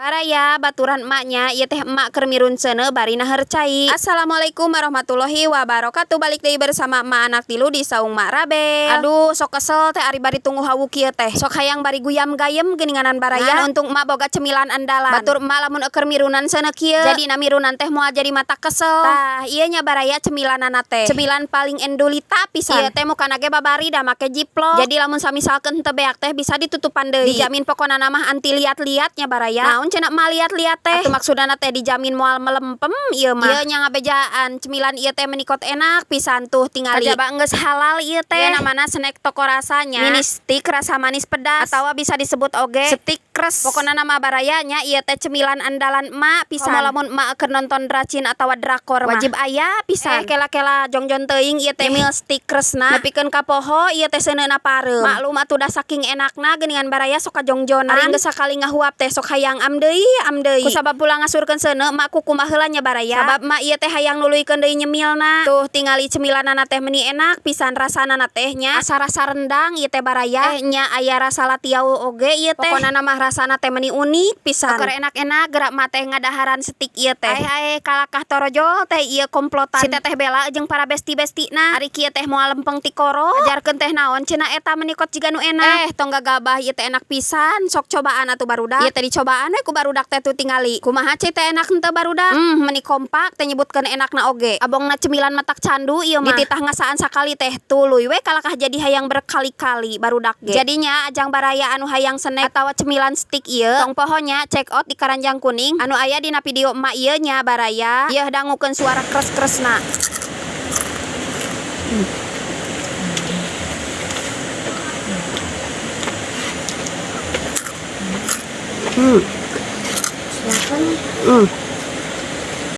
Baraya baturan emaknya ieu teh emak keur mirun seuneu bari naheur cai. Assalamualaikum warahmatullahi wabarakatuh. Balik deui bersama emak anak tilu di saung Mak Rabel. Aduh, sok kesel teh ari bari tunggu hawu kieu teh. Sok hayang bari guyam gayem geuninganan baraya. Ngan untung emak boga cemilan andalan. Batur emak lamun keur mirunan seuneu kieu. Jadi na mirunan teh moal jadi mata kesel. Tah, ieu nya baraya cemilanana teh. Cemilan paling endulita pisan. Ieu teh mukana ge babari da make jiplok. Jadi lamun samisalkeun henteu beak teh bisa ditutupan deui. Dijamin pokona mah anti liat-liat nya baraya. Naon cenah emak liat-liat teh? Atuh maksudna teh dijamin moal melempem ieu mah. Ieu nya ngabejaan cemilan ieu teh menikot enak pisan tuh tingali. Kajaba geus halal ieu teh. Ieu namana snack toko rasanya. Mini stick rasa manis pedas atawa bisa disebut oge stick kres. Pokona nama baraya nya ieu teh cemilan andalan emak pisan. Komo lamun emak keur nonton dracin atawa drakor mah wajib aya pisan. Kela-kela jongjon teuing ieu teh mil stick kresna. Nepikeun ka poho ieu teh seuneuna pareum. Maklum atuh da saking enakna geuningan baraya sok kajongjonan. Ari geus sakali ngahuap teh sok hayang am deui am deui. Kusabab pulang ngasurkeun seuneu emak kukumaha heula nya baraya. Sabab emak ieu teh hayang nuluykeun deui nyemilna. Tuh tingali cemilanana teh meuni enak pisan rasanana teh nya. Asa rasa rendang ieu teh baraya. Nya aya rasa latiau oge ieu teh. Pokona mah rasana teh meuni unik pisan. Keur enak-enak gerak emak teh ngadaharan stik ieu teh. Ae kalakah torojol teh ieu komplotan. Si teteh Bella jeung para besti-bestina. Ari kieu teh moal lempeng ti koro. Ajarkeun teh naon cenah eta menikot jiga nu enak. Tong gagabah ieu teh enak pisan. Sok cobaan atuh barudak. Ieu teh dicobaan we ku barudak teh tuh tingali. Kumaha cai teh enak henteu barudak? Meuni kompak teh nyebutkeun enakna oge. Abongna cemilan matak candu ieu mah. Dititah ngasaan sakali teh tuluy we kalakah jadi hayang berkali-kali barudak ge. Jadinya ajang baraya anu hayang snack atawa cemilan stick ieu tong poho nya check out di Karanjang Kuning anu aya dina video emak ieu nya baraya. Ieu dangukeun suara kres-kresna. Silakan.